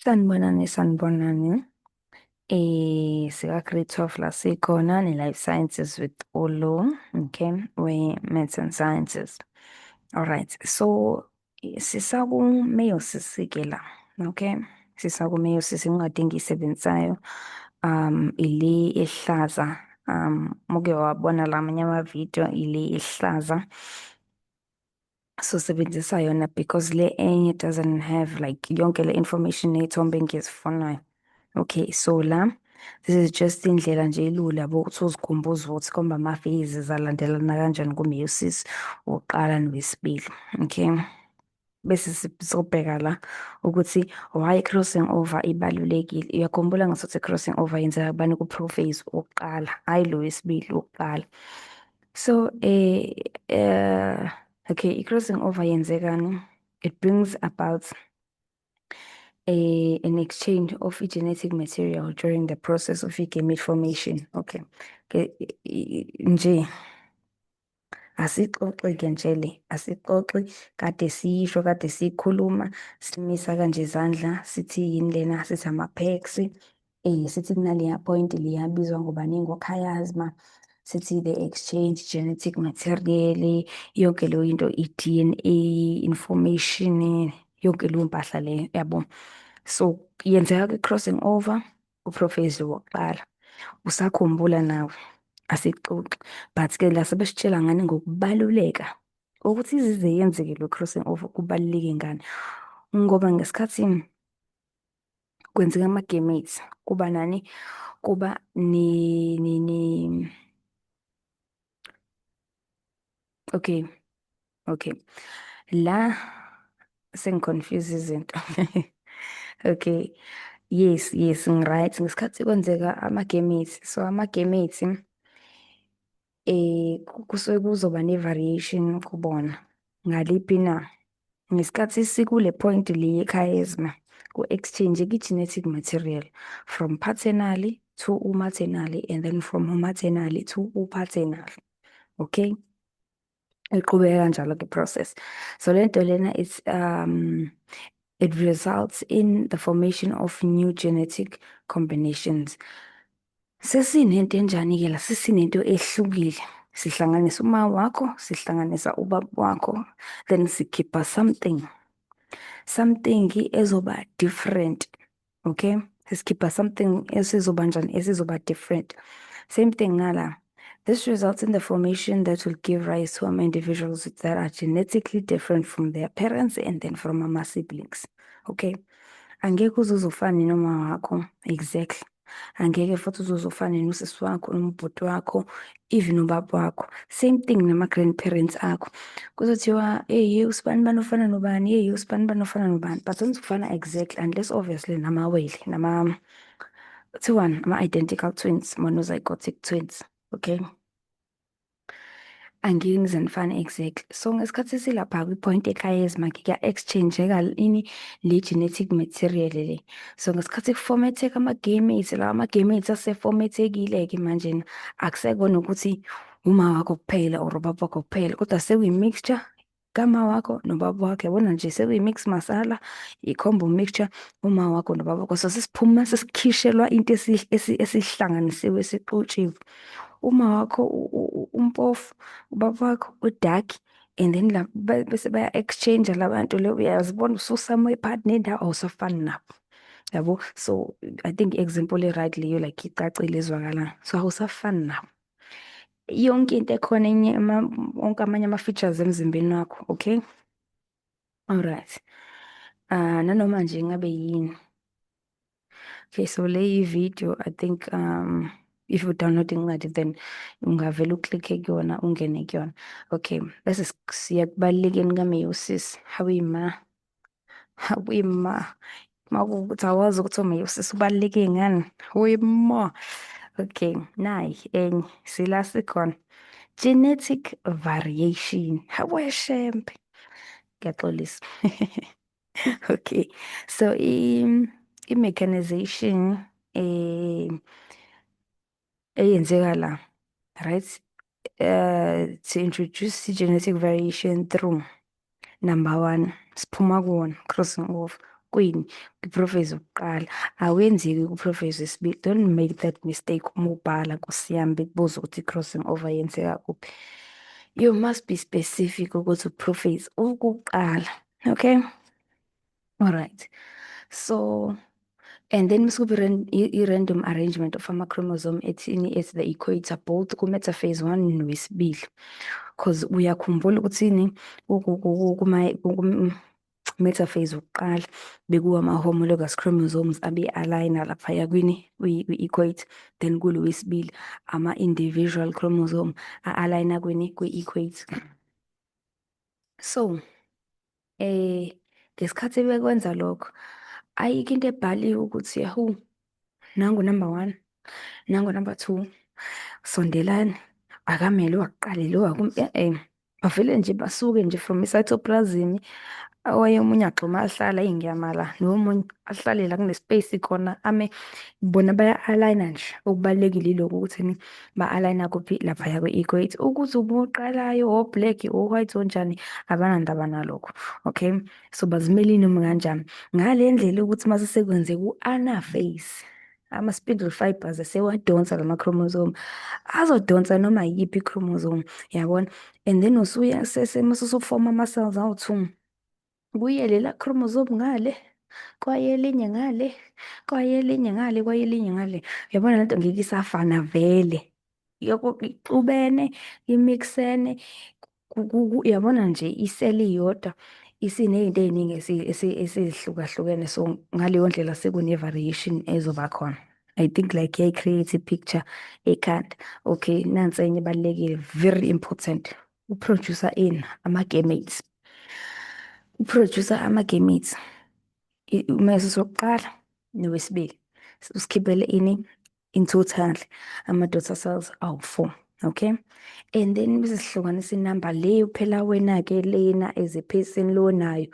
Sanibonani, sanibonani. Sika grade 12 la sikhona ne-Life Sciences with Olu, okay, we-Maths and Sciences. All right, so sisaku-meiosis-ke la, okay? Sisaku-meiosis, incwadi engiyisebenzisayo ile ehlaza. Muke wabona lamanye ama-video ile ehlaza. So sebenzisa yona because le enye doesn't have like yonke le information ney'thombe engizifunayo. Okay, so la this is just indlela nje elula yabo ukuthi uzikhumbuze ukuthi komba ama-phases alandelana kanjani ku-meiosis wokuqala nowesibili. Okay. Bese sizobheka la ukuthi why crossing over ibalulekile. Uyakhumbula ngasuthi crossing over yenzeka kubani ku-prophase wokuqala, hhayi lo wesibili wokuqala. So okay, i-crossing over yenzekani? It brings about an exchange of genetic material during the process of gamete formation. Okay. Ke nje asixoxe-ke nje le, asixoxe kade siyisho kade siyikhuluma, simisa kanje izandla sithi yini lena, sithi ama-pegs, sithi kunaleya point leyabizwa ngobani, ngo-chiasma, sithi the exchange genetic material, yonke leyo into i-DNA information, yonke leyo mpahla leyo yabo. So yenzeka ke-crossing over ku-prophase wokuqala. Usakhumbula nawe? Asixoxe. But-ke la sebesitshela ngani ngokubaluleka ukuthi izize yenzeke lo crossing over kubaluleke ngani. Ngoba ngesikhathi kwenzeka ama-gametes kuba nani? Kuba ni ni ni okay. La sengi-confuse izinto. Okay. Yes, ngi-right. Ngesikhathi kwenzeka ama-gametes, so ama-gametes kusuke kuzoba ne-variation kubona. Ngaliphi na? Ngesikhathi sikule point le ye-chiasma, ku-exchange i-genetic material from paternally to maternally and then from maternally to paternal. Okay? Iqhubeka kanjalo ke process. So le nto lena it's it results in the formation of new genetic combinations. Sesinento enjani-ke la? Sesinento ehlukile. Sihlanganisa uma wakho, sihlanganisa ubaba wakho, then sikhipha something. Something ezoba different. Okay? Sikhipha something esizoba njani, esizoba different. Same thing nala. This results in the formation that will give rise to individuals that are genetically different from their parents and then from ama siblings. Okay? Angeke uze ufane noma wakho exactly. Angeke futhi uze ufane nosisi wakho noma ubhuti wakho, even ubaba wakho. Same thing nama grandparents akho. Kuzothiwa, hey, usibani bani ufana nobani, hey, usibani bani ufana nobani. But anizufana exactly unless obviously namawele, nama kuthiwani, ama-identical twins, monozygotic twins. Okay? Angeke nize nifane exactly. So ngesikhathi silapha kwi-point e-chiasma kuya-exchange-eka ini le genetic material le. So ngesikhathi kuformatheka ama-gametes, lawa ama-gametes aseformathekile-ke manje akusekona ukuthi uma wakho kuphela or ubaba wakho kuphela, kodwa sekuyi-mixture kama wakho nobaba wakho. Yabona nje sekuyi-mix masala, i-combo mixture, uma wakho nobaba wakho. So sesiphuma sesikhishelwa into esihlanganisiwe esixutshiwe. Uma wakho umpofu, ubaba wakho u-dark, and then la bese baya-exchange la bantu le uyazibona usu-somewhere phakathi nendawo awusafani nabo. Yabo? So I think i-example e-right leyo like icacile ezwakalayo. So awusafani nabo. Yonke into ekhona enye wonke amanye ama-features emzimbeni wakho, okay? Alright. Nanoma nje ngabe yini. Okay, so le i-video I think if you download incwadi then ungavele uklikhe kuyona ungene kuyona. Okay, bese siya kubalulekeni ka-meiosis. Hawe ma. Hawe ma. Makuwukuthi awazi ukuthi u-meiosis ubaluleke ngani. Hawe ma. Okay, nayi enye sila sikhona. Genetic variation. Hawe shembe. Ngiyaxolisa. Okay, so i-mechanization eyenzeka la, right? To introduce genetic variation through number one, siphuma kuwona crossing over. Kwini? Kwi-prophase yokuqala, awenzeki ku-prophase yesibili. Don't make that mistake uma ubhala, nkosi yami, bekubuza ukuthi i-crossing over yenzeka kuphi. You must be specific ukuthi u-prophase ukuqala, okay? Alright, so and then mase kube i-random arrangement of ama-chromosome ethini at the equator, both ku-metaphase one nowesibili, 'cause uyakhumbula ukuthini, kuma-metaphase wokuqala bekuwa ama-homologous chromosomes abe-align-a laphaya kwini, kwi-equator, then kulo wesibili ama-individual chromosome a-align-a kwini, kwi-equator. So ngesikhathi bekwenza lokho, ayikho into ebhaliwe ukuthi yahu, nangu number one, nangu number two, sondelani, akamele wakuqala lo, bavele nje basuke nje from i-cytoplasm, oye omunye agxuma ahlala ngiyamala nomunye ahlale la kune-space khona ame bona, baya-align-a nje. Okubalulekile ilokhu ukuthi ba-align-a kuphi, laphaya kwi-equator. Ukuthi ubuqalayo o-black, o-white, onjani, abanandaba nalokho, okay? So bazimele noma kanjani ngale ndlela ukuthi mase sekwenze ku-anaphase, ama-spindle fibers esewadonsa lama chromosome, azodonsa noma yiphi i-chromosome, yabona? And then usuya mase usufoma ama-cells awu-two, kuye lela chromosome ngale, kwaye elinye ngale, kwaye elinye ngale, kwaye elinye ngale. Uyabona, lento ngeke isafana vele, ixubene, imixene. Uyabona nje, i-cell iyodwa isiney'nto ey'ningi esezihlukahlukene. So ngaleyo ndlela sekune-variation ezoba khona. I think like yayi-create i-picture ekhanda. Okay, nansi enye ebalulekile, very important. U-produce ini? Ama-gametes. U-produce ama-gametes. Umeyisis wokuqala nowesibili. Usikhiphele ini? In total ama-daughter cells awu-four. Okay? And then bese sihlukanisa inamba leyo phela wena-ke lena as a person lonayo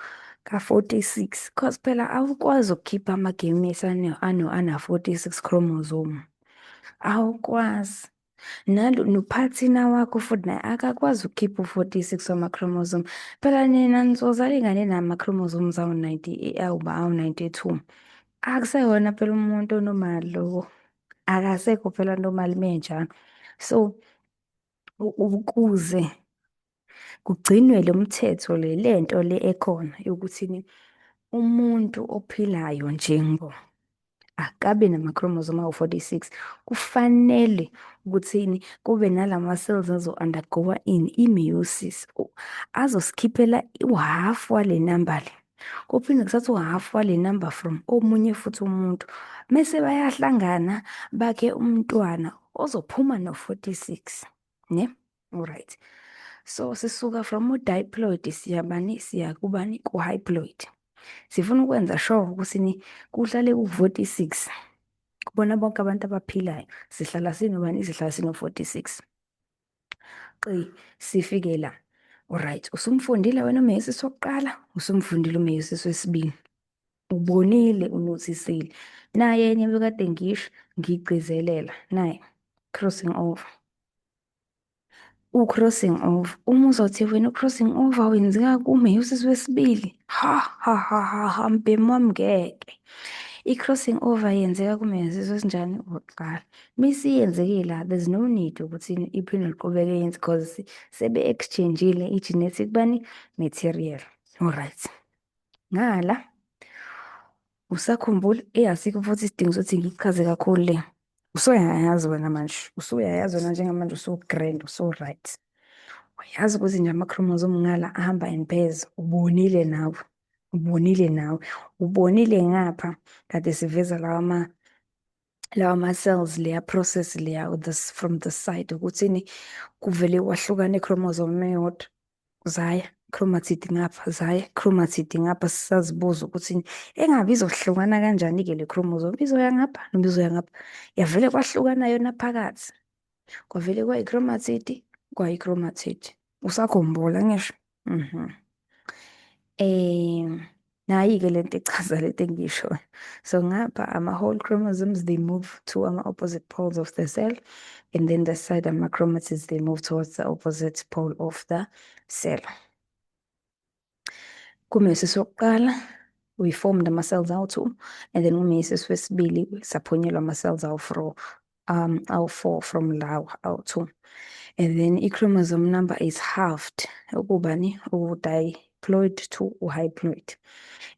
ka-46, 'cause phela awukwazi ukukhipha ama-gametes ana-46 chromosome. Awukwazi. Nalo no-partner wakho futhi naye akakwazi ukukhipha u-46 wama-chromosome. Phela nina nizozala ingane enama-chromosomes awu-90, awu-92. Akuseyona phela umuntu o-normal lowo. Akasekho phela normal menjalo. So ukuze kugcinwe lo mthetho, le lento le ekhona yokuthini, umuntu ophilayo nje ngo akabe nama-chromosome awu-46, kufanele ukuthini, kube nalama cells azo-undergo-a ini, i-meiosis, azosikhiphela u-half wale number le, kuphinde kuthathwe u-half wale number from omunye futhi umuntu, mese bayahlangana bakhe umntwana ozophuma no-46, ne? Alright, so sisuka from u-diploid siya bani, siya kubani, ku-haploid. Sifuna ukwenza sure ukuthi ni kuhlale ku-46 kubona bonke abantu abaphilayo. Sihlala sinobani? Sihlala sino-46 qi sifike la. Alright, usumfundile wena umeyisis wokuqala, usumfundile umeyisis wesibili, ubonile, u-notice-ile. Naye enye bekade ngisho ngigcizelela naye, crossing over. U-crossing over, uma uzothi wena u-crossing over wenzeka kumeyisis wesibili, ha ha ha ha ha, mbhemu wami, ngeke. I-crossing over yenzeka kumeyisis wesinjani? Wokuqala. Misiyenzekile la, there's no need ukuthi iphinde liqhubeke yenze, 'cause sebe-exchange-ile i-genetic bani, material. Alright, ngala usakhumbula, asikho futhi isidingo sokuthi ngikuchaze kakhulu le. Usuyayazi wena manje, usuyayazi wena njengamanje, usu-grand, usu-right. Uyazi ukuthi nje ama-chromosome ngala ahamba in pairs, ubonile nawe, ubonile nawe, ubonile ngapha kade siveza lawa ma-cells, leya process leya, this from the side, ukuthini, kuvele kwahlukana i-chromosome eyodwa, zaya chromatid ngapha, zaya chromatid ngapha. Sisazibuza ukuthi engabe izohlukana kanjani-ke le chromosome, izoya ngapha noma izoya ngapha? Yavele kwahlukana yona phakathi, kwavele kwayi-chromatid, kwayi-chromatid. Usakhumbula ngisho? Nayi-ke lento echaza lento engiyishoyo. So ngapha ama-whole chromosomes, they move to ama-opposite poles of the cell, and then the side ama-chromatids, they move towards the opposite pole of the cell. Kumeyisis wokuqala We formed ama-cells awu-2 and then ku-meiosis wesibili saphunyelwa ama-cells awu-4 awu-4 from lawa awu-2. And then i-chromosome number is halved ukubani u-diploid to u-haploid.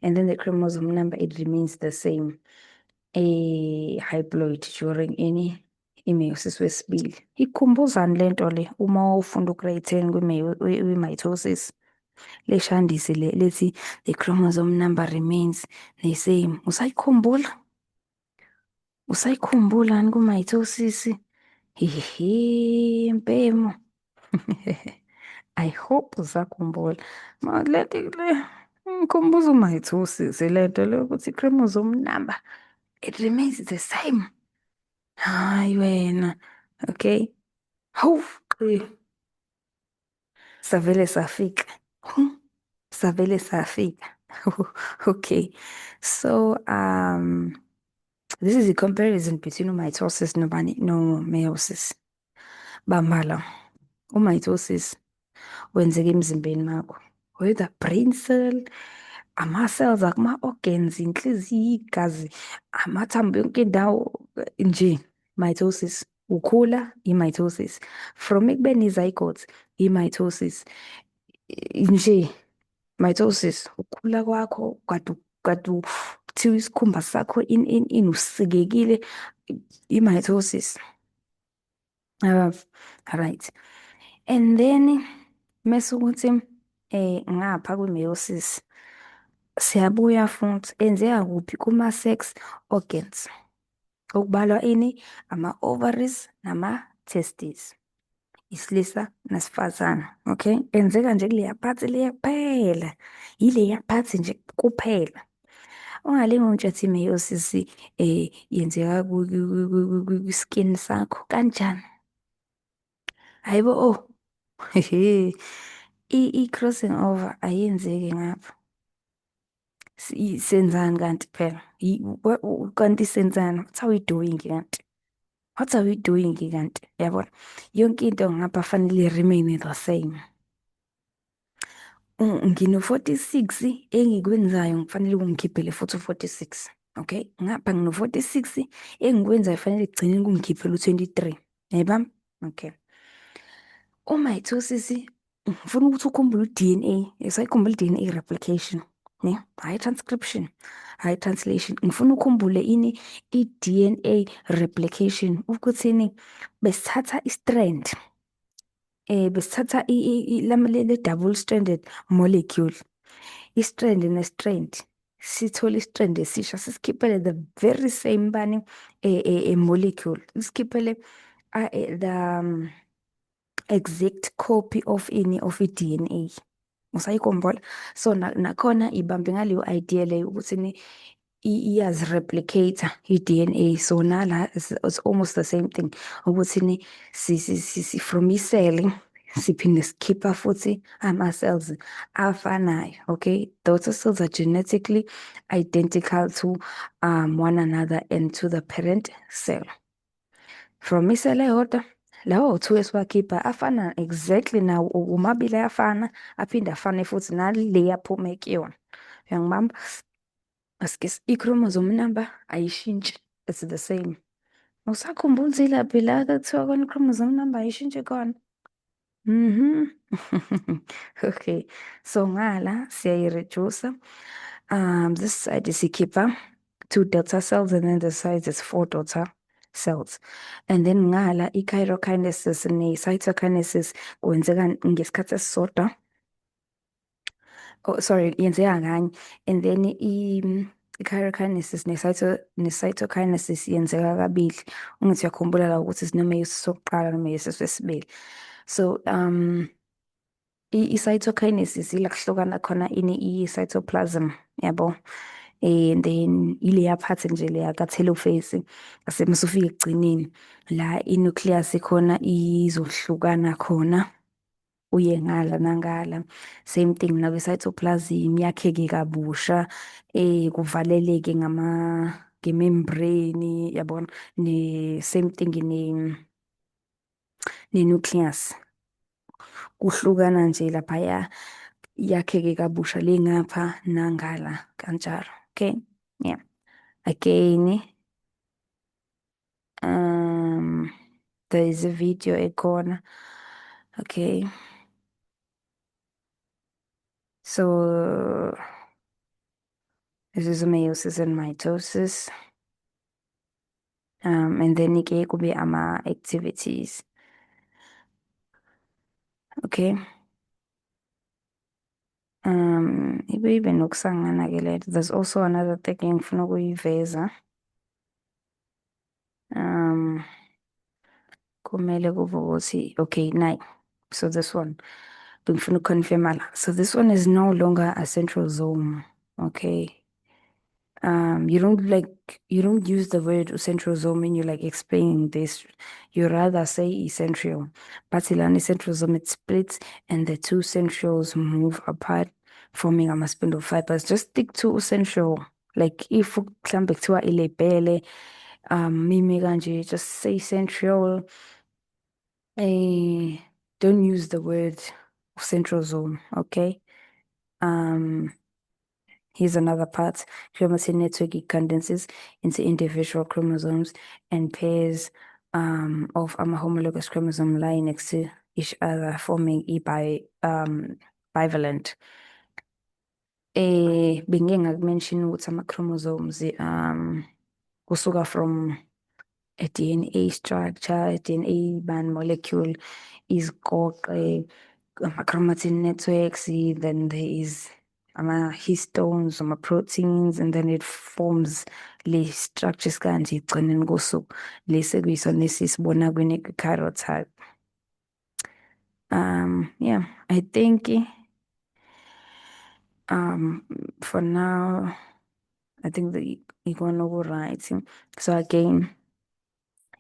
And then the chromosome number, it remains the same a haploid during any i-meiosis wesibili. Ikukhumbuzani lento le uma ufunda u-grade 10 kwi-mitosis? Le shandisi le lethi the chromosome number remains the same. Usayikhumbula? Usayikhumbulani ku-mitosis? Hehe, mpemo. I hope usakhumbula. Lento le ngikhumbuza u-mitosis lento le ukuthi chromosome number, it remains the same. Hayi wena. Okay. Hawu, savele safika. Savele safika. Okay. So this is a comparison between mitosis nobani no meiosis. Bamba la. U-mitosis wenzeka emzimbeni wakho. Whether brain cell, ama-cells akuma-organs, inhliziyo, igazi, amathambo, yonke indawo nje. Mitosis. Ukhula, i-mitosis. From ekubeni i-zygote, i-mitosis. Nje, mitosis, ukukhula kwakho kade kade kuthiwa isikhumba sakho in usikekile, i-mitosis. Right. And then mase ukuthi ngapha kwi-meiosis siyabuya futhi enzeka kuphi kuma-sex organs. Okubalwa ini? Ama-ovaries nama-testes. Isilisa nesifazane, okay? Enzeka nje kuleya part leya kuphela. Yileya part nje kuphela. Ungalinge ungitshele i-meiosis yenzeka kwi-skin sakho kanjani? Hayibo oh. I-crossing over ayenzeki ngapha. Senzani kanti phela? Kanti senzani? What are we doing kanti? What are we doing kanti? Yabona? Yonke into ngapha fanele remain the same. Ngino-46 engikwenzayo ngifanele kungikhiphele futhi u-46. Okay? Ngapha ngino-46 engikwenzayo fanele kugcine kungikhiphele u-23. Yayibamba? Okay. U-mitosis ngifuna ukuthi ukhumbule u-DNA. Usayikhumbula i-DNA replication, ne? Hhayi transcription, hhayi translation. Ngifuna ukhumbule ini? I-DNA replication ukuthini? Besithatha i-strand besithatha le double stranded molecule, i-strand ne-strand, sithole i-strand esisha sisikhiphele the very same bani molecule, sikhiphele the exact copy of ini of i-DNA. Usayikhumbula? So nakhona ibambe ngaleyo idea leyo ukuthi ni iyazi-replicate i-DNA. So nala it's almost the same thing ukuthi ni si from i-cell siphinde sikhipha futhi ama-cells afanayo. Okay, daughter cells are genetically identical to one another and to the parent cell. From i-cell eyodwa lawo two esiwakhipha afana exactly nawo omabili ayafana aphinde afane futhi nale aphuma kuyona. Uyangibamba? Asikisi i-chromosome number ayishintshi, it's the same. Usakhumbula ilaphi la kuthiwa khona i-chromosome number ayishintshi khona? Okay, so ngala siyayi-reduce. This side sikhipha two daughter cells and then the side is four daughter cells. And then ngala i-karyokinesis ne-cytokinesis kwenzeka ngesikhathi esisodwa. Oh, sorry, yenzeka kanye. And then i-karyokinesis ne-cytokinesis yenzeka kabili. Ungathi uyakhumbula la ukuthi sine-meiosis sokuqala no-meiosis wesibili. So i-cytokinesis ila kuhlukana khona ini i-cytoplasm yabo. And then ileya part nje leya ka-telophase ase masufika ekugcineni la i-nucleus khona izohlukana khona uye ngala nangala. Same thing nakwi-cytoplasm yakheke kabusha kuvaleleke ngama nge-membrane yabona ne same thing ne ne-nucleus kuhlukana nje laphaya. Yakheke kabusha le ngapha nangala kanjalo. Okay, yeah. Again, there is a video ekhona. Okay. So this is meiosis and mitosis. And then ke kube ama-activities. Okay. Ibe ibe nokusangana ke le. There's also another thing engifuna ukuyiveza. Kumele kube ukuthi, okay, nine. So this one, bengifuna uku-confirm la. So this one is no longer a centrosome, okay? You don't use the word centrosome when you like explaining this. You rather say centriole. But lana centrosome, it splits and the two centrioles move apart, forming ama spindle fibers. Just stick to centriole. Like if mhlambe kuthiwa ilebhele, mimi kanje, just say centriole. Don't use the word centrosome, okay? Here's another part. Chromatin network, it condenses into individual chromosomes and pairs of homologous chromosome lie next to each other, forming e bi bivalent. Bengike ngaku-mention ukuthi ama-chromosomes kusuka from a DNA structure, a DNA band molecule iziqoqe ama-chromatin networks, then there is ama-histones, ama-proteins, and then it forms le structures kanje ekugcineni kosuku lesi ekuyisona esisibona kwi-karyotype. Yeah, I think for now, I think the ikona oku-right. So again,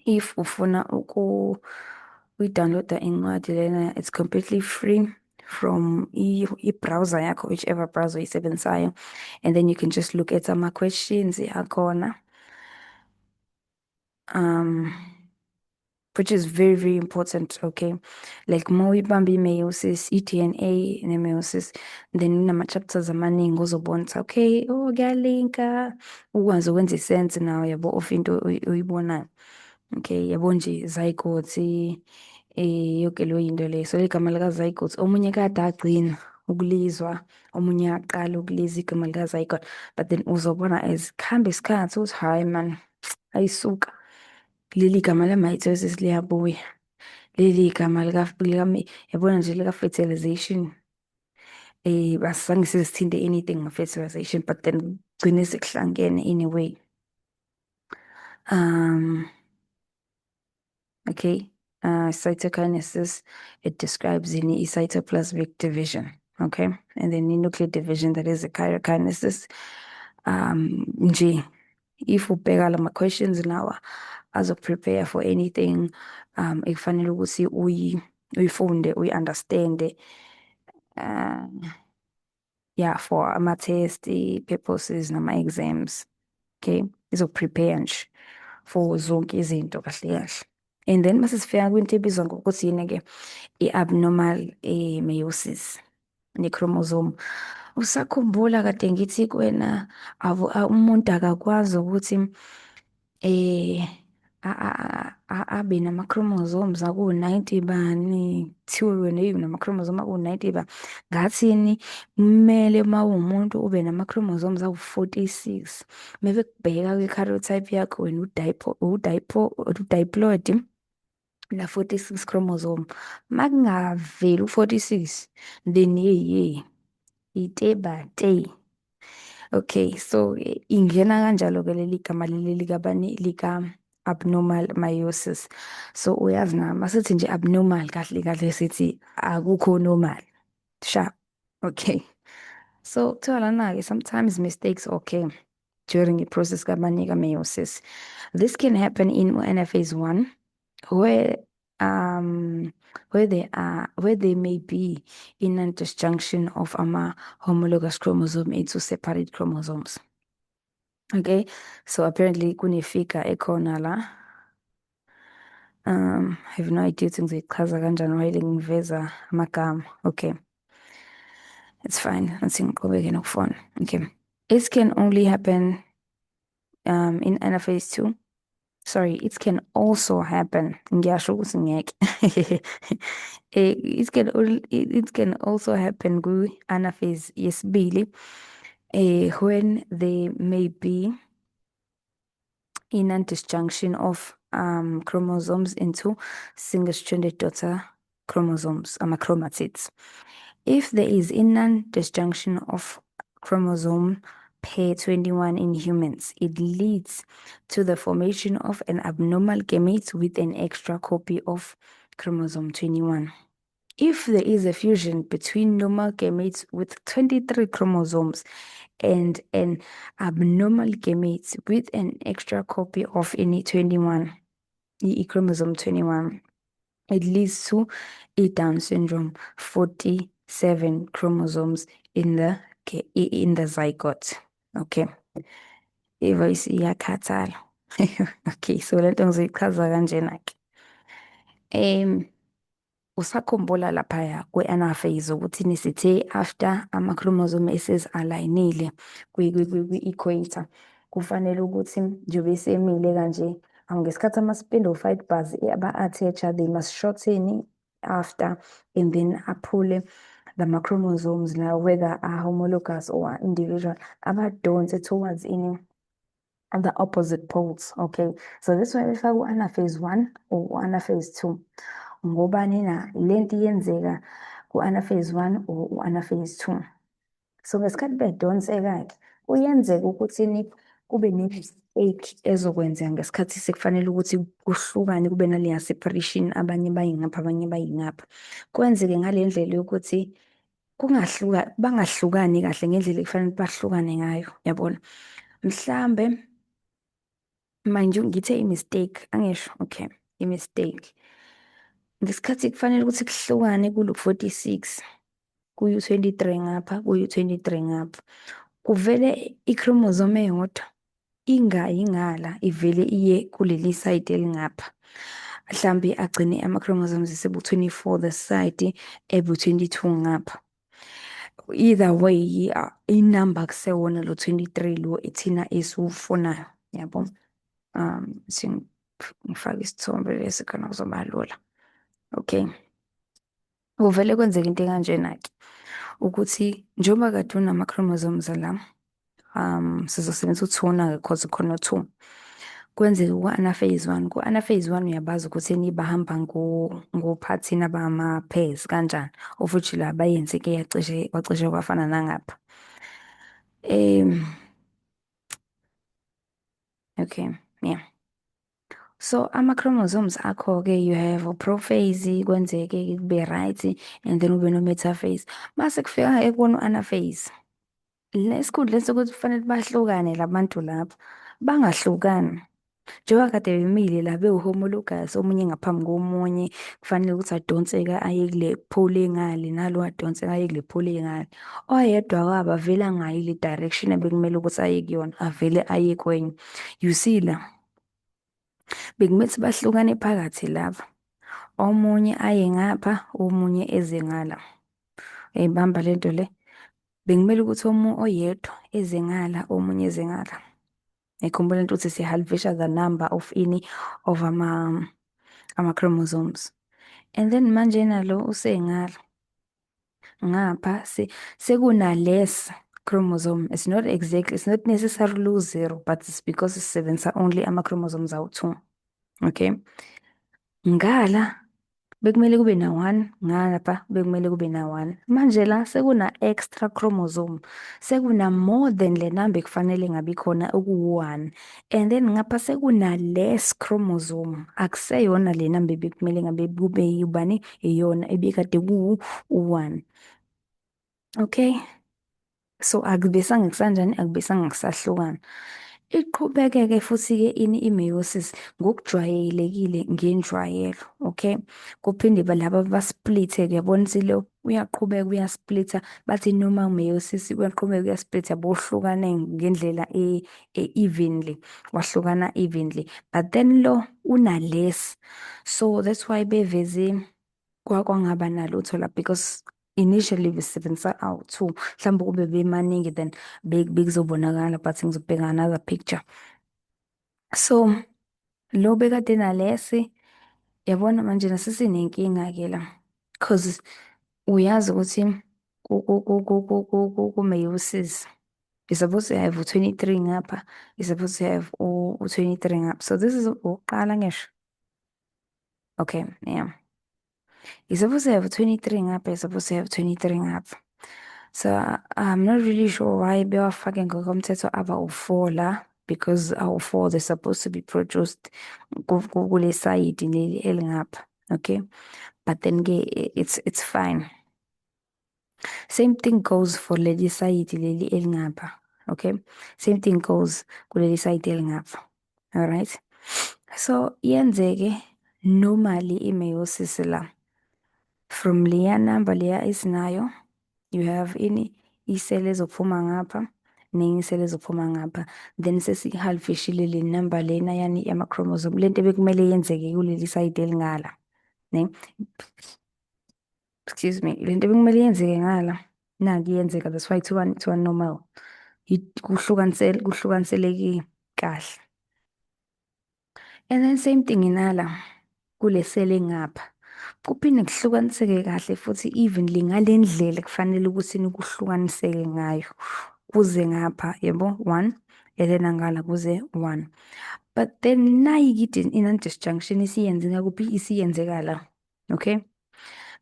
if ufuna ukuyi-download-a incwadi lena, it's completely free from i-browser yakho, whichever browser oyisebenzisayo, and then you can just look at ama-questions akhona. Which is very, very important, okay? Like uma uyibamba i-meiosis, i-DNA ne-meiosis, then kunama-chapters amaningi ozobona ukuthi okay, oh kuyalinka, ukwazi ukwenza i-sense nawe yabo of into oyibonayo. Okay, yabo nje zygote, yonke leyo into leyo. So igama lika-zygote, omunye kade agcina ukulizwa, omunye aqala ukulizwa igama lika-zygote, but then uzobona as kuhamba isikhathi ukuthi hhayi man, ayisuka. Leli gama le-mitosis liyabuya. Leli gama lika yabona nje lika-fertilization. Asizange size sithinte anything nge-fertilization, but then kugcine sekuhlangene anyway. Okay, cytokinesis, it describes in cytoplasmic division, okay? And then the nuclear division, that is a karyokinesis. Nje, if ubheka lama questions lawa, azo-prepare for anything ekufanele ukuthi uyifunde, uyi-understand-e. Yeah, for ama-test purposes nama-exams. Okay, izo-prepare nje for zonke izinto kahle kahle. And then mase sifika kwinto ebizwa ngokuthi yini-ke, i-abnormal meiosis ne-chromosome. Usakhumbula kade ngithi kuwena umuntu akakwazi ukuthi abe nama-chromosomes aku-90 bani, kuthiwe wena eyi unama-chromosome aku-90 ba. Ngathini? Kumele uma uwumuntu ube nama-chromosomes awu-46. Mebekubheka kwi-karyotype yakho wena u-diploid na 46 chromosome. Makungaveli u-46, then yeyi yeyi iteba te. Okay, so ingena kanjalo-ke leli gama leli likabani, lika-abnormal meiosis. So uyazi na masithi nje abnormal, kahle kahle sithi akukho normal. Sharp. Okay. So kuthiwa lana-ke sometimes mistakes occur during the process kabani, ka-meiosis. This can happen in anaphase 1 where there may be in a disjunction of ama homologous chromosome into separate chromosomes. Okay, so apparently kune-figure ekhona la. I have no idea ukuthi ngizoyichaza kanjani while ngiveza amagama. Okay. It's fine. Athi ngiqhubeke nokufona. Okay. It can only happen in anaphase 2. Sorry, it can also happen. Ngiyasho ukuthi ngeke. It can also happen ku-anaphase yesibili when there may be a non-disjunction of chromosomes into single-stranded daughter chromosomes, ama-chromatids. If there is a non-disjunction of chromosome pair 21 in humans, it leads to the formation of an abnormal gamete with an extra copy of chromosome 21. If there is a fusion between normal gametes with 23 chromosomes and an abnormal gamete with an extra copy of any 21, chromosome 21, it leads to a Down syndrome, 47 chromosomes in the zygote. Okay. I-voice iyakhathala. Okay, so lento ngizoyichaza kanjena-ke. Usakhumbula laphaya kwi-anaphase ukuthi sithe after ama-chromosome esezi-align-ile kwi-equator, kufanele ukuthi njengoba esemile kanje, ngesikhathi ama-spindle fibers aba-attach-a, they must shorten after and then aphule lama-chromosomes la, whether are homologous or individual, abadonse towards ini, the opposite poles. Okay, so this why befaka u-anaphase 1 or u-anaphase 2, ngobani na lento iyenzeka ku-anaphase 1 or u-anaphase 2. So ngesikhathi bedonseka-ke, kuyenzeka ukuthi kube ne-mistake ezokwenzeka ngesikhathi sekufanele ukuthi kuhlukane, kube naleya separation, abanye baye ngapha, abanye baye ngapha. Kwenzeke ngale ndlela yokuthi kungahluka, bangahlukani kahle ngendlela ekufanele bahlukane ngayo, yabona. Mhlambe manje ngithe i-mistake, angisho? Okay, i-mistake. Ngesikhathi kufanele ukuthi kuhlukane kulo 46, kuyu 23 ngapha, kuyu 23 ngapha, kuvele i-chromosome eyodwa ingayi ngala, ivele iye kuleli side elingapha. Mhlambe agcine ama-chromosomes esebu-24 this side, ebu-22 ngapha. Either way, inamba kusewona lo 23 lo ethina esiwufunayo, yabo. Ngifake isithombe lesi khona kuzoba lula. Okay. Kuvele kwenzeka into ekanjena-ke, ukuthi njengoba kade unama-chromosomes la, sizosebenzisa u-two-ke cause khona u-two. Kwenzeke ku-anaphase one. Ku-anaphase one uyabazi ukuthi bahamba ngophathini abama-pairs kanjani, of which la bayenze-ke yacishe kwacishe kwafana nangapha. Okay, yeah. So ama-chromosomes akho-ke, you have u-prophase, kwenzeke kube right, and then ube no-metaphase. Mase kufika kuwona u-anaphase, lesikhundleni sokuthi kufanele bahlukane labantu laba, bangahlukani. Njengoba kade bemile la bewu-homologous, omunye ngaphambi komunye, kufanele ukuthi adonseke aye kule pole engale, nalo adonseke aye kule pole engale. Oyedwa wabo avele angayi le direction ebekumele ukuthi aye kuyona, avele aye kwenye. You see la, bekumele ukuthi bahlukane phakathi laba. Omunye aye ngapha, omunye eze ngala. Uyayibamba lento le? Bekumele ukuthi oyedwa eze ngala, omunye eze ngala. Ngikhumbula into ukuthi sihalvisha the number of ini, of ama-chromosomes. And then manje nalo usengala. Ngapha sekuna less chromosome. It's not exactly, it's not necessarily zero, but it's because sisebenzisa only ama-chromosomes awu-two. Okay. Ngala bekumele kube na one, ngapha bekumele kube na one. Manje la sekuna extra chromosome, sekuna more than le number ekufanele ngabe khona okuwu-one. And then ngapha sekuna less chromosome, akuseyona le number bekumele ngabe kube yibani, iyona ebikade kuwu-one. Okay. So akubesanga kusanjani, akubesanga kusahlukana. Iqhubeke-ke futhi-ke ini, i-meiosis ngokujwayelekile ngenjwayelo, okay? Kuphinde laba ba-split-e, uyabona ukuthi lo uyaqhubeka uya-split-a, bathi noma meiosis uyaqhubeka uya-split-a, bohlukane ngendlela e-evenly, wahlukana evenly. But then lo una less. So that's why beveze kwangaba nalutho la because Initially besebenzisa awu-two, mhlawumbe kube bemaningi then bekuzobonakala, but ngizobheka another picture. So lo bekade nalesi, yabona manje nasesinenkinga-ke la, 'cause uyazi ukuthi ku-meiosis you're supposed to have u-23 ngapha, you're supposed to have u-23 ngapha. So this is okokuqala ngisho. Okay, yeah. You're supposed to have 23 ngapha, you're supposed to have 23 ngapha. So I'm not really sure why bewafake ngokomthetho aba u-4 la, because awu-4 they're supposed to be produced kule side leli elingapha, okay? But then ke it's fine. Same thing goes for leli side leli elingapha, okay? Same thing goes kuleli side elingapha. All right? So yenzeke normally i-meiosis la. From leya number leya esinayo, you have ini i-cell ezophuma ngapha nenye i-cell ezophuma ngapha. Then sesihalvishile le number lena yani yama-chromosome, lento ebekumele yenzeke kuleli side elingala. Ne? Excuse me, lento ebekumele yenzeke ngala naki iyenzeka, that's why kuthiwa normal. Kuhlukaniseleke kahle. And then same thing nala kule cell engapha. Kuphinde kuhlukaniseke kahle futhi evenly ngale ndlela ekufanele ukuthi kuhlukaniseke ngayo. Kuze ngapha, yabo, one, and then ngala kuze one. But then nayi-ke i-non-disjunction isiyenzeka kuphi? Isiyenzeka la, okay?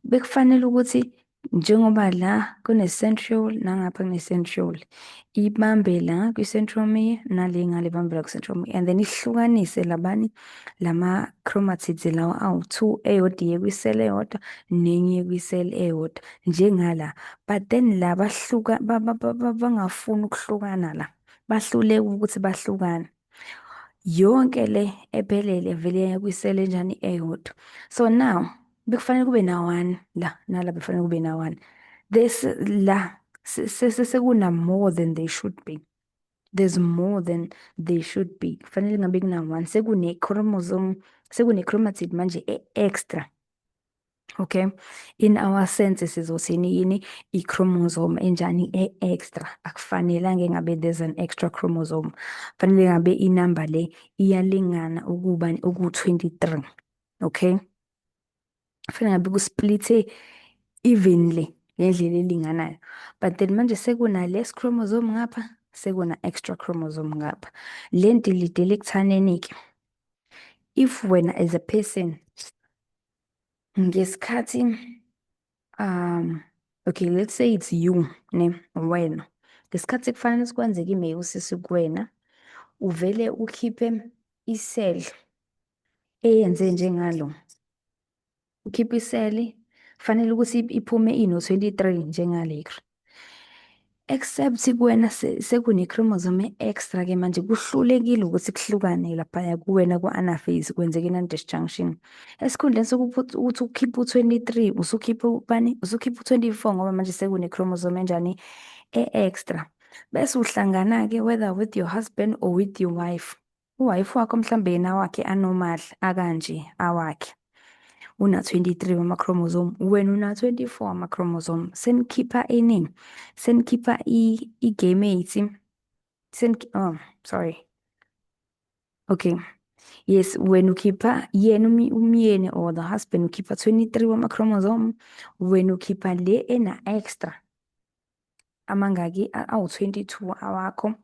Bekufanele ukuthi njengoba la kune-centriole nangapha kune-centriole, ibambe la kwi-centromere nale ngale ibambe la kwi-centromere and then ihlukanise labani lama-chromatids lawa awu-two, eyodwa iye kwi-cell eyodwa nenye iye kwi-cell eyodwa njengala. But then la bahluka bangafuni ukuhlukana la, bahluleka ukuthi bahlukane. Yonke le ephelele vele iya kwi-cell enjani eyodwa. So now bekufanele kube na-one la, nala bekufanele kube na-one. This la sekuna more than they should be. There's more than they should be. Kufanele ngabe kuna one, sekune chromosome, sekune chromatid manje e-extra. Okay, in our sense sizothini yini i-chromosome enjani e-extra? Akufanelanga ngabe there's an extra chromosome. Fanele ngabe inamba le iyalingana ukuba uku-23. Okay? Kufanele ngabe ku-splithe evenly ngendlela elinganayo. But then manje sekuna less chromosome ngapha, sekuna extra chromosome ngapha. Le nto ilidele ekuthaneni-ke. If wena as a person ngesikhathi okay, let's say it's you, ne, wena. Ngesikhathi kufanele sikwenzeke i-meiosis kuwena, uvele ukhiphe i-cell eyenze njengalo. Ukhiphe i-cell, kufanele ukuthi iphume ino-23 njengale. Except kuwena sekune-chromosome e-extra ke manje, kuhlulekile ukuthi kuhlukane laphaya kuwena ku-anaphase, kwenzeke i-non-disjunction. Esikhundleni sokuthi ukhiphe u-23, usukhiphe ubani? Usukhiphe u-24 ngoba manje sekune-chromosome enjani e-extra. Bese uhlangana-ke whether with your husband or with your wife. U-wife wakho mhlambe yena wakhe a-normal akanje awakhe. Una-23 wama-chromosome, wena una-24 wama-chromosome. Senikhipha ini? Senikhipha i-gamete. Oh, sorry. Okay. Yes, wena ukhipha yena umyeni or the husband ukhipha 23 wama-chromosome, wena ukhipha le ena extra amangaki awu-22 awakho.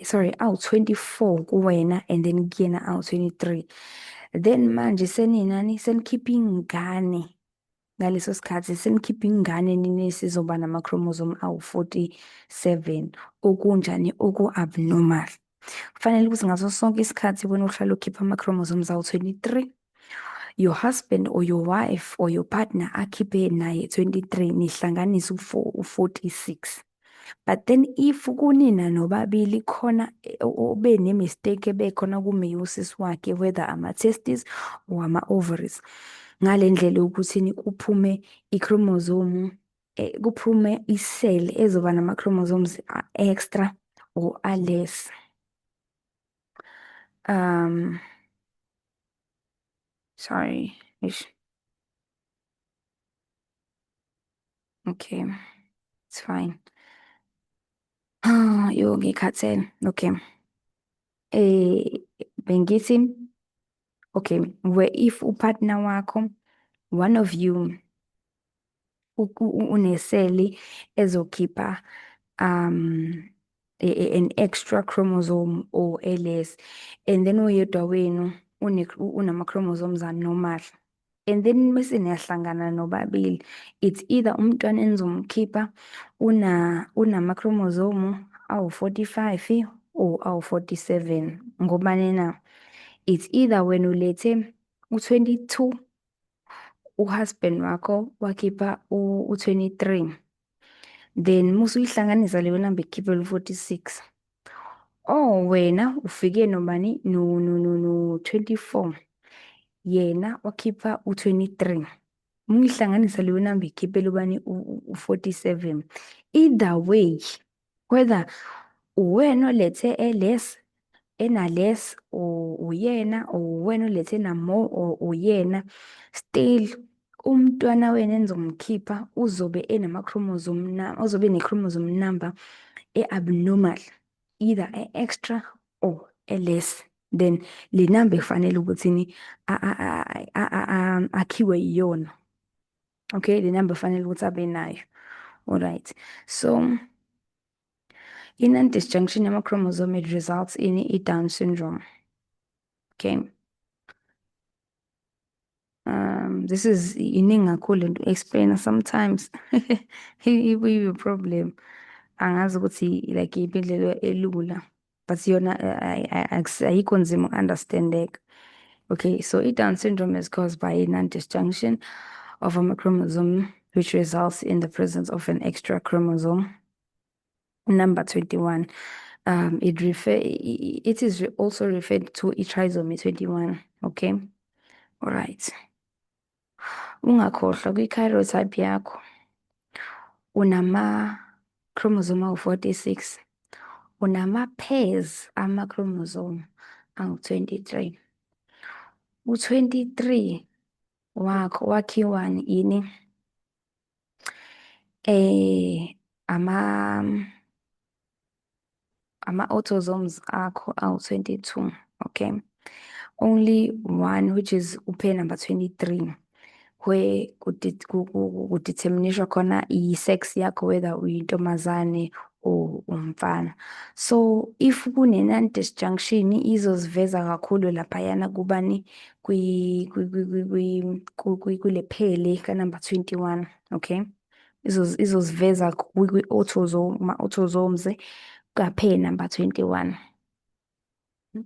Sorry, awu-24 kuwena and then kuyena awu-23. Then manje seninani, senikhipha ingane ngaleso sikhathi, senikhipha ingane nini sizoba nama-chromosome awu-47 okunjani oku-abnormal. Kufanele ukuthi ngaso sonke isikhathi wena uhlale ukhipha ama-chromosomes awu-23, your husband or your wife or your partner akhiphe naye 23, nihlanganise u-46. But then if kunina nobabili khona obe ne-mistake ebekhona ku-meiosis wakhe, whether ama-testes or ama-ovaries, ngale ndlela yokuthi kuphume i-chromosome, kuphume i-cell ezoba nama-chromosomes a-extra or a-less. Sorry, eish. Okay, it's fine. Ah, yo ngikhathele. Okay. Bengithi okay, where if upartner wakho, one of you uneseli ezokhipha an extra chromosome or less, and then oyedwa wenu unama-chromosomes a-normal, and then mase niyahlangana nobabili, it's either umntwana enizomkhipha unama-chromosome awu-45 or awu-47. Ngobani na? It's either wena ulethe u-22, uhusband wakho wakhipha u-23, then musuyihlanganisa leyo number ikukhiphela u-46, or wena ufike nobani no-24, yena wakhipha u-23, uma uyihlanganisa leyo number ikukhiphela ubani? U-47. Either way, whether uwena olethe e-less, ena-less, or uyena, or uwena olethe ena-more, or uyena, still umntwana wenu enizomkhipha uzobe enama-chromosome na uzobe ene-chromosome number e-abnormal, either e-extra or e-less then le number ekufanele ukuthi akhiwe yiyona. Okay, le number kufanele ukuthi abe nayo. Alright, so i-non-disjunction yama-chromosome, it results in i-Down syndrome. Okay. This is iningi kakhulu lento explain, sometimes ibuye problem. Angazi ukuthi like iyiphi indlela elula, but yona ayikho nzima uku-understandeka. Okay, so i-Down syndrome is caused by a non-disjunction of a chromosome, which results in the presence of an extra chromosome number 21. It is also referred to i-trisomy 21. Okay, all right. Ungakhohlwa kwi-karyotype yakho unama-chromosome awu-46, unama-pairs ama-chromosome angu-23. U-23 wakho wakhiwani ini? Ama autosomes akho awu-22, okay? Only one, which is upair number 23, where kudeterminishwa khona i-sex yakho, whether uyintombazane or umfana. So if kune-non-disjunction, izoziveza kakhulu laphayana kubani? Kule pair le ka-number 21, okay? Izoziveza kwi-autosome, ma-autosomes ka-pair number 21.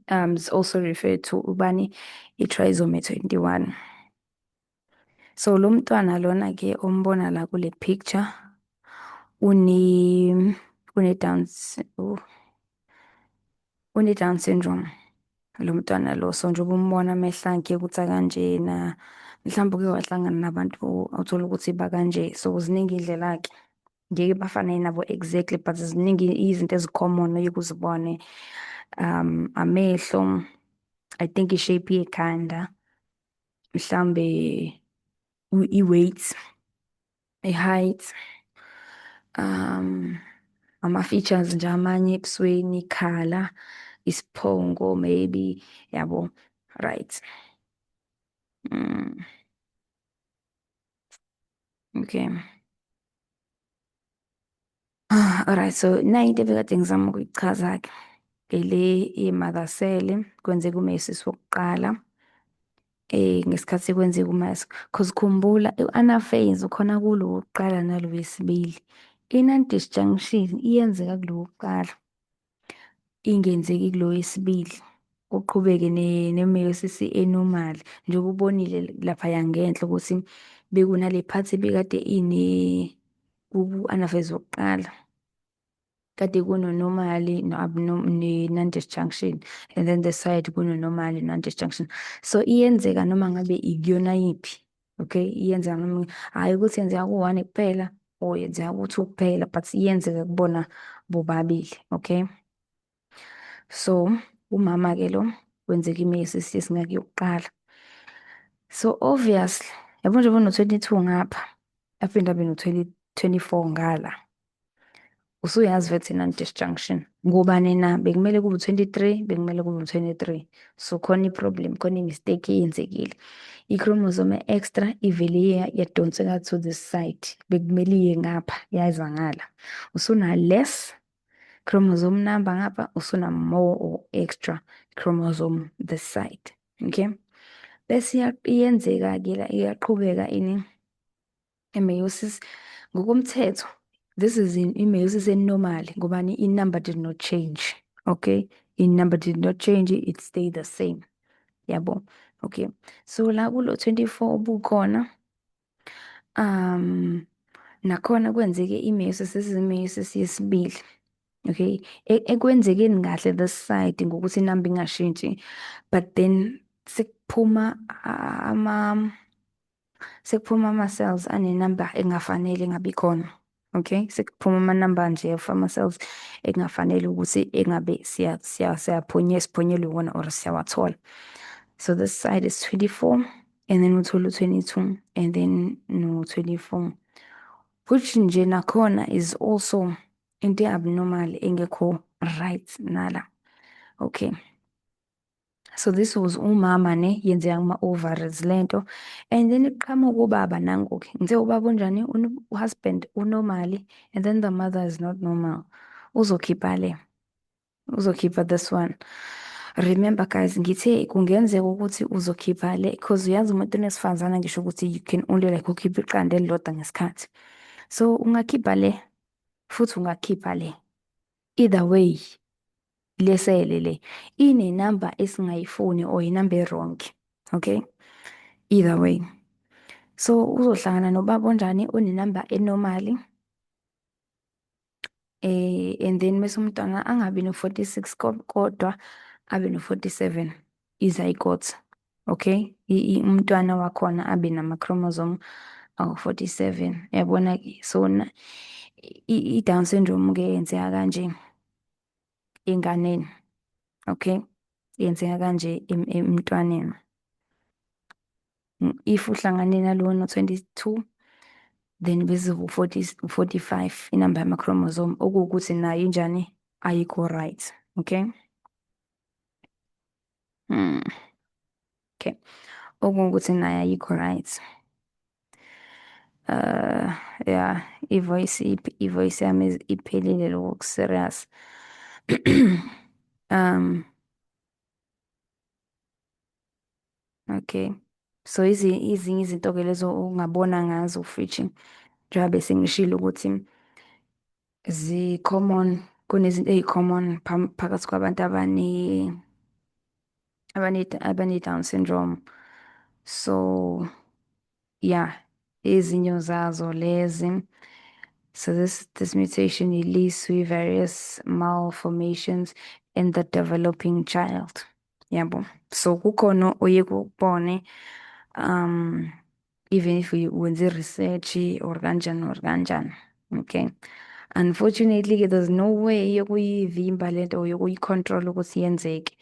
It's also referred to ubani? I-trisomy 21. So lo mntwana lona ke ombona la kule picture une Down syndrome lo mntwana lo. So njengoba umbona amehlo akhe ukuthi akanjena, mhlawumbe uke wahlangana nabantu uthola ukuthi bakanje. So ziningi iy'ndlela-ke, ngeke bafane nabo exactly, but ziningi izinto ezi-common oye uzibone. Amehlo, I think i-shape yekhanda, mhlambe i-weight, i-height, ama-features nje amanye ebusweni, ikhala, isiphongo maybe, yabo, right. Okay. Alright, so nayi into ebekade ngizama ukuyichaza-ke. Le i-mother cell kwenzeka umeiosis wokuqala. Ngesikhathi kwenzeka umeiosis, 'cause khumbula u-anaphase ukhona kulo wokuqala nalo wesibili. I-non-disjunction iyenzeka kulo wokuqala, ingenzeki kulo wesibili. Kuqhubeke ne-meiosis e-normal, njengoba ubonile laphaya ngenhla ukuthi bekunale part ebekade ine ku-anaphase wokuqala. Kade kuno-normal ne-non-disjunction, and then the side kuno-normal non-disjunction. So iyenzeka noma ngabe ikuyona yiphi, okay? Iyenzeka noma, hhayi ukuthi yenzeka ku-one kuphela or yenzeka ku-two kuphela, but iyenzeka kubona bobabili, okay? So umama-ke lo kwenzeka i-meiosis yesingaki? Yokuqala. So obviously, yabo njengoba uno-22 ngapha, aphinde abe no-20. 24 ngala. Usuyazi vethi non-disjunction. Ngubani na? Bekumele kube u-23, bekumele kube u-23. So khona i-problem, khona i-mistake eyenzekile. I-chromosome extra ivele yadonseka to this side. Bekumele iye ngapha, yaza ngala. Usuna less chromosome number ngapha, usuna more or extra chromosome this side. Okay? Bese iyenzeka-ke la, iyaqhubeka ini i-meiosis ngokomthetho. This is in i-meiosis e-normal ngobani? I-number did not change. Okay? I-number did not change, it stayed the same. Yabo? Okay. So la kulo 24 obukhona, nakhona kwenzeke i-meiosis, this is i-meiosis yesibili. Okay? Ekwenzekeni kahle this side ngokuthi inamba ingashintshi, but then sekuphuma ama-cells anenamba engafanele ngabi khona. Okay? Sekuphuma ama-number nje of ama-cells engafanele ukuthi engabe siya siya siyaphonye siphonyelwe iwona or siyawathola. So this side is 24 and then uthola u-22 and then no 24, which nje nakhona is also into abnormal, engekho right nala. Okay. So this was umama ne, yenzeka kuma-ovaries lento, and then iqhamuka ubaba nangu-ke. Ngithe ubaba unjani? Husband u-normal and then the mother is not normal. Uzokhipha le. Uzokhipha this one. Remember guys, ngithe kungenzeka ukuthi uzokhipha le because uyazi umuntu onesifazane, ngisho ukuthi you can only like ukhipha iqanda elilodwa ngesikhathi. So ungakhipha le futhi ungakhipha le. Either way, lesele le inenamba esingayifuni or inamba e-wrong. Okay? Either way. So uzohlangana nobaba onjani? Onenamba e-normal. And then bese umntwana angabi no-46 kodwa abe no-47, i-zygote. Okay? Umntwana wakhona abe nama-chromosome awu-47. Yabona-ke? So i-Down syndrome-ke yenzeka kanje enganeni. Okay? Yenzeka kanje emntwaneni. If uhlangane nalona 22, then bese u-40, 45 inamba yama-chromosome, okuwukuthi nayo injani? Ayikho right. Okay? Okay. Okuwukuthi nayo ayikho right. Yeah, i-voice yami iphelile, lokho serious. Okay. So izinye izinto ke lezo ongabona ngazo futhi, njengoba bese ngishilo ukuthi zi-common, kunezinto ey'common phakathi kwabantu abane Down syndrome. So yeah, ezinye zazo lezi. So this mutation leads to various malformations in the developing child. Yabo. So kukhona oye kukubone even if wenze research or kanjani or kanjani. Okay. Unfortunately, there's no way yokuyivimba lento, yokuyi-control ukuthi yenzeke.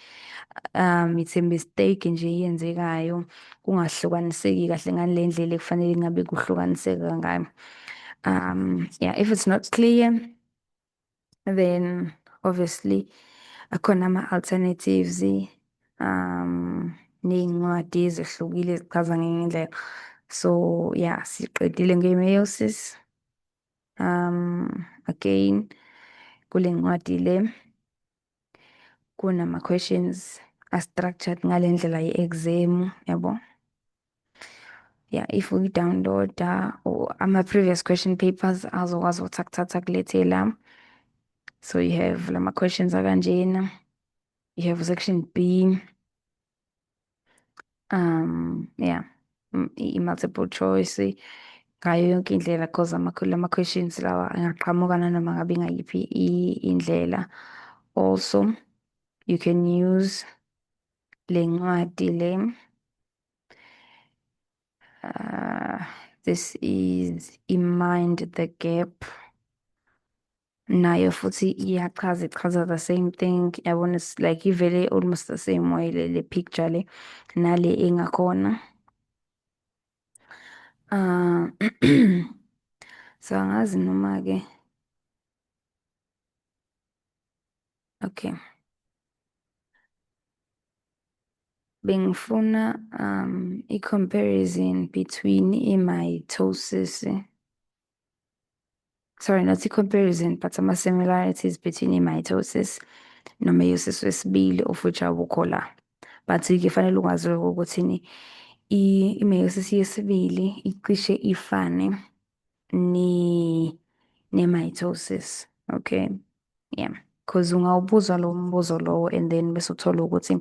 It's a mistake nje eyenzekayo, kungahlukaniseki kahle ngale ndlela ekufanele ngabe kuhlukaniseka ngayo. Yeah, if it's not clear, then obviously akhona ama-alternatives, ney'ncwadi ezehlukile ezichaza ngenye indlela. So yeah, siqedile nge-meiosis. Again, kule ncwadi le kunama-questions a-structured ngale ndlela ye-exam, yabo. Yeah, if uyi-downloada or ama-previous question papers azokwazi ukuthi akuthatha akulethe la. So you have lama questions akanjena. You have section B. Yeah, i-multiple choice ngayo yonke indlela 'cause lama questions lawa angaqhamuka nanoma ngabe ingayiphi indlela. Also, you can use le ncwadi le. This is i-Mind the Gap. Nayo futhi iyachaza, ichaza the same thing. Yabona, it's like ivele almost the same way le picture le nale engakhona. So angazi noma-ke, okay. Bengifuna i-comparison between i-mitosis, sorry, not i-comparison, but ama-similarities between i-mitosis no-meiosis wesibili, of which awukho la. But-ke fanele ukwazi ukuthi i-meiosis yesibili icishe ifane ne-mitosis, okay? Yeah. Because ungawubuza lo mbuzo lowo and then bese uthola ukuthi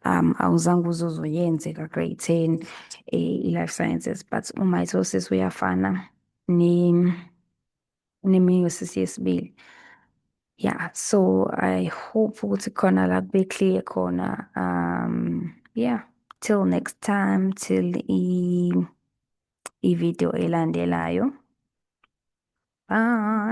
awuzange uze uzoyenze ka-grade 10 i-life sciences, but u-mitosis uyafana ne-meiosis yesibili. Yeah, so I hope ukuthi khona la kube clear khona. Yeah, till next time, till i-video elandelayo. Bye.